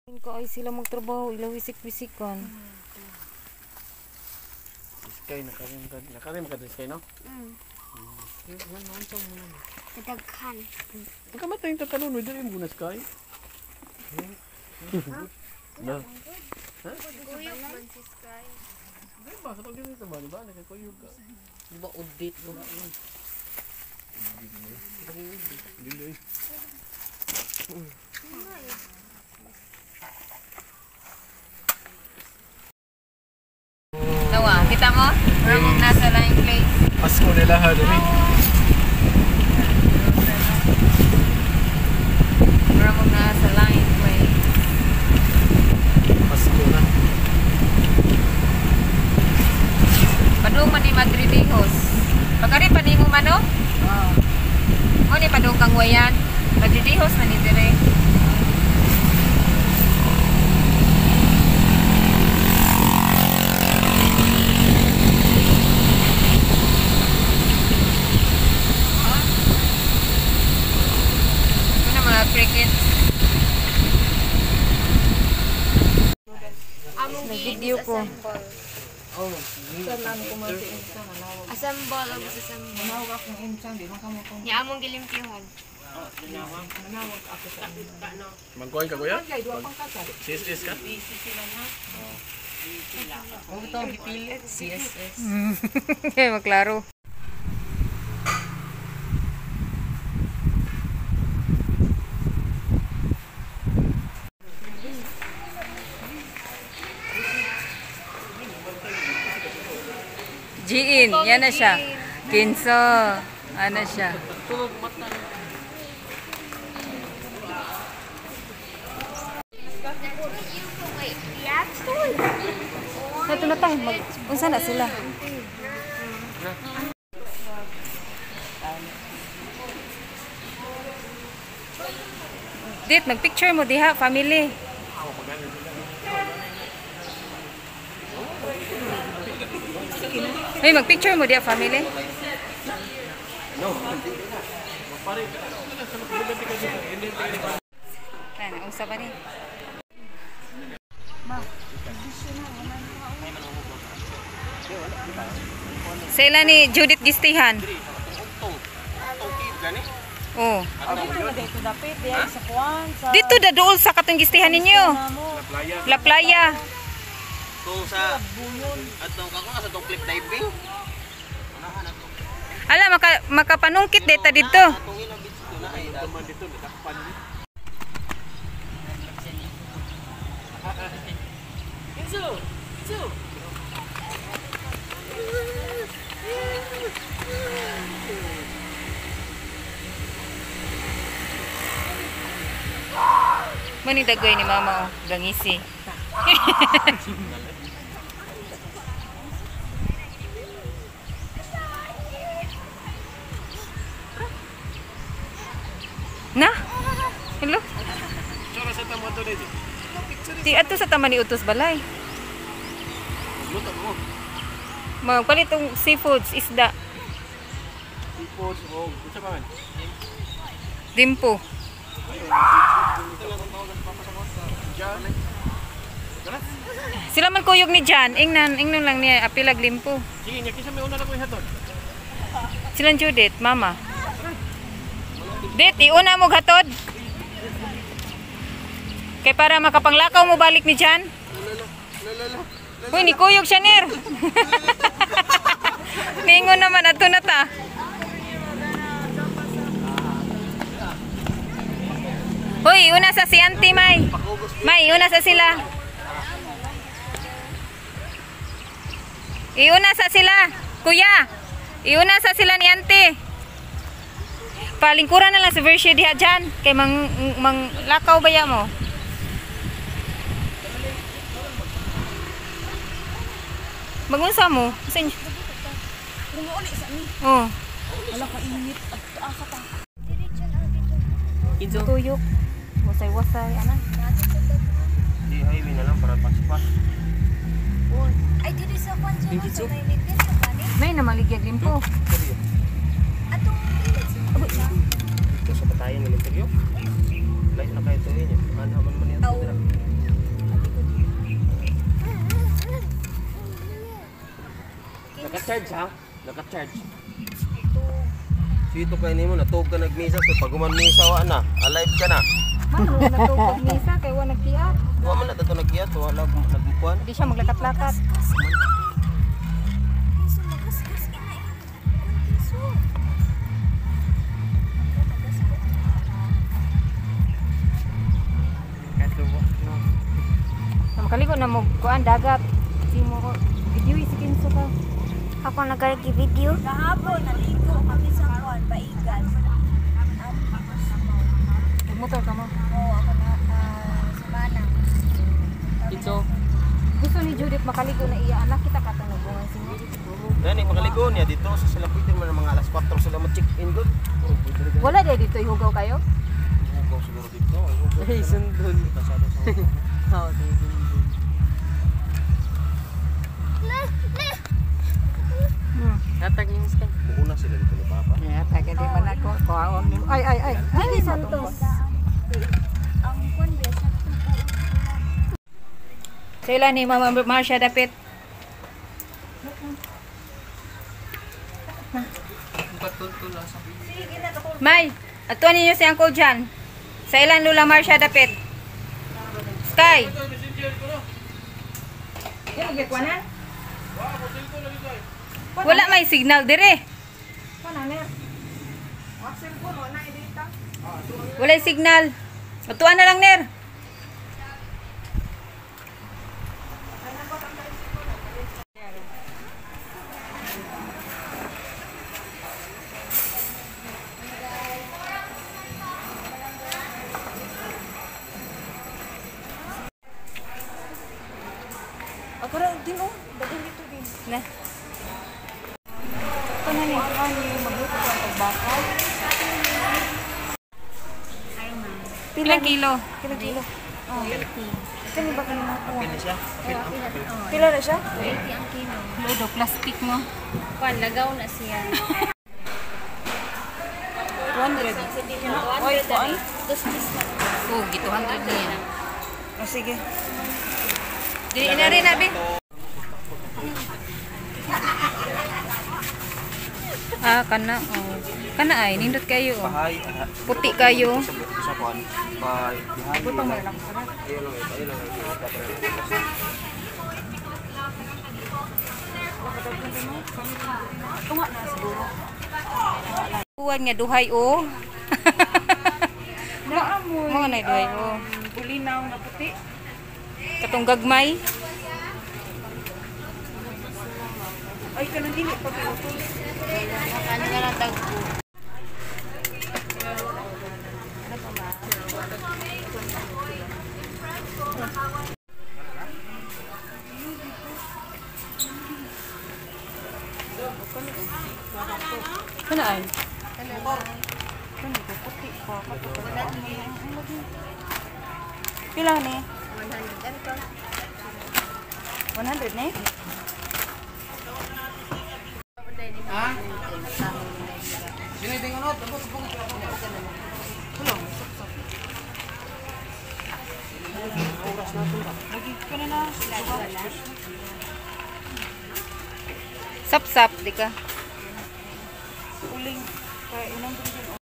Ko ay sila magtrabaho, ila wisik-wisikan. Sky nakarim ka, nakarim ka Sky no? Kadaghan. Pagkamatay yung tatalon, dili mo na Sky. Na. Kuyog man si Sky. Di ba sa pag dito ba, di ba? Nakakuyog ka. Di ba audit mo? Dili. Nawa, kita mo? Ramong nasa line place. Pasko nila ha, dili. Ramong nasa line place. Pasko na. Padung man ni Madridejos. Pagkari pa nimo man no? Mo ni padung kang wayan. Madridejos man ni dire. Ito na mga crickets. Among Nag-video ko. Assemble og assemble. Nya among gilimpyuhan. Magkuhan ka kuya? CSS ka? Oh, ito ang gipilit. CSS. Okay, maklaro. Jiin, yan na siya. Kinso, ano siya. Ito na tayo, mag, unsa na sila? Dit, magpicture mo diha, family. Hey, magpicture mo diha, family. Ano, unsa ba ni? Sila ni Judith Gistihan. Oh. Dito da dool sa katong gistihan ninyo. La Playa. Kung sa atong kako sa atong cliff diving. Ala makapanungkit data dito. Atong ina beach ko na ay Duman dito, nadakpan. Inso! Inso! Maning dagoy ni mama oh, gangisi. Na? Hello? Tsura sa tamo ato dito. Di ato sa tama ni utos balay. Luto mo. Magpalit og seafoods, isda, Seafoods o unsa pa man? dimpo. Jan. Sila man kuyog ni Jan, ingnan, ingnon lang niya apilag limpo. Sige, nya kinsa may una na ko ihatod. Silang Judith, mama. Dit, iuna mo hatod. Kay para makapanglakaw mo balik ni Jan. Uy, ni kuyog siya nir. Ningon naman ato na ta. Uy, una sa si Auntie May. May, una sa sila. Iuna sa sila. Kuya, iuna sa sila ni Auntie. Palingkuran na lang si Versie diha dyan. Kay mang, mang lakaw ba ya mo? Magunsa mo? Sa inyo? Oh. Inso! Tuyok. Wasay-wasay. Ana. Di highway na lang para paspas. Ay dili sa kwan sa may ligid sa bani. May namaligyag limpo. Atong gilid sa Dito sa patayan ng interior. Light na kayo tuloy niya. Ano man man yan. Naka-charge ha? Naka-charge. Sito kay nimo natug ka nagmisa so pag human misa wa na, alive ka na. Mano natug misa kay wa nagkiat. Wa man na tato nagkiat, wala nagkuan. Di siya maglakat-lakat. Makaligo na mo kuan dagat. Si mo video si Kinso ka. Ako nagagi-video. Kahapon naligo kami sa kuan baigan. Nagmotor ka mo. Oo, ako na sumana. Kinso. Gusto ni Judith makaligo na iya anak kita katong si mo. Nani makaligo niya dito sa sila pwede man mga alas 4 sila mo check in doon. Wala day dito ihugaw kayo? Hugaw siguro dito. Ay sundon. Pasado sa. Oo, sundon. Hatag yung sky. Buo na sila dito ni Papa. Yeah, taga di man ako. Kuhaon ni. Ay ay ay. Ay, Santos. Ang kuan ba sa Sila ni Mama Marcia dapit. May, atuan ninyo si Uncle John. Sa ilan Lula Marcia dapit? Sky. Wala may signal dire. Wala signal. Atuan na lang ner. Ako din oh. Daghan dito din. Na. Ito na ni ani magluto ka og baka. Ilang kilo? Kilo kilo. Oh, 80. Kani ba kani mo? Pila siya? Pila na siya? 80 ang kilo. Lodo, plastic mo. Kuan lagaw na siya. 200. Oy, kuan. Dos piece na. Oh, 200 niya. Oh, sige. Dili na rin abi. Ah, kana oh. Kana ay nindot kayo oh. Bahay. Puti kayo. Sa kuan. Bahay. Butang mo na lang sara. Ayun lang, ayun lang. Tunga na siguro. Kuan nga duhay oh. Naamoy. Mo na duhay oh. Bulinaw na puti. Katong gagmay. Ay, kanang dili pa kayo. Ano nga lang tag Kana ay. Kani ko puti pa. Pila ni? 100 ano 100 ni? Sap-sap di ka.